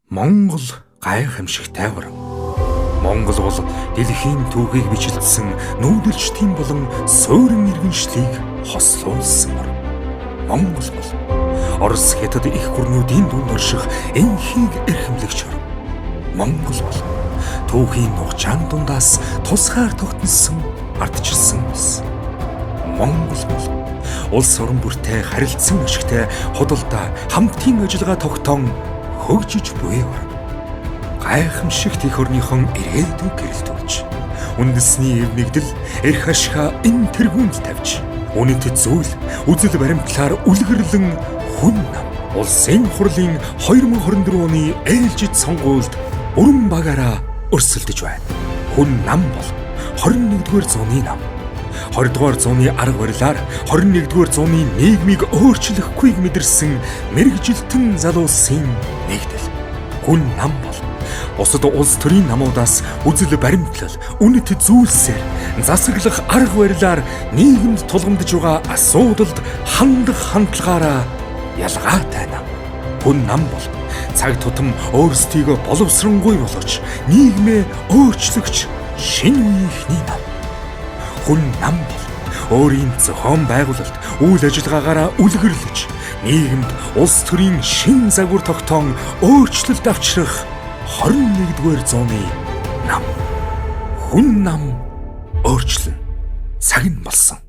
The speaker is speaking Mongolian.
Монгол гайхамшигтай орон. Монгол бол дэлхийн түүхийг бичлсэн нүүдэлчдийн болон суурин иргэншлийг хослуулсан орон. Монгол бол Орос, Хятад их гүрнүүдийн дунд орших энхийг эрхэмлэгч орон. Монгол бол түүхийн нугчаан дундаас тусгаар тогтносон ардчилсан улс. Монгол бол улс орон бүртээ харилцан ашигтай худалдаа хамтын ажиллагаа тогтоон хөгжиж буй орон. Гайхамшигт эх орныхон ирээдүйг гэрэлтүүлж, үндэсний эв нэгдэл эрх ашгаа энэ тэргуунд тавьж, үнэт зүйл үзэл баримтлаар үлгэрлэн хүн нам улсын хурлын 2024 оны ээлжид сонгуульд бүрэн багаараа өрсөлдөж байна. Хүн нам бол 21-р зууны нам. 20-р зууны арга барилаар 21-р зууны нийгмийг өөрчлөхгүйг мэдэрсэн мэргэжилтэн залуусын нэгдэл. Хүн нам бол бусад улс төрийн намуудаас үзэл баримтлал, үнэт зүйлсээр засаглах арга барилаар нийгэмд тулгамдж байгаа асуудалд хандах хандлагаараа ялгаатай нам. Хүн нам бол цаг тутам өөрсдийгөө боловсронгуй болгож нийгмээ өөрчлөгч шинэ үеийнхний нам. Хүн нам бол өөрийн зохион байгуулалт, үйл ажиллагаагаараа үлгэрлэж, нийгэмд улс төрийн шин загвар тогтоон өөрчлөлт авчрах 21-р зууны нам. Хүн нам өөрчлөн. Цаг нь болсон.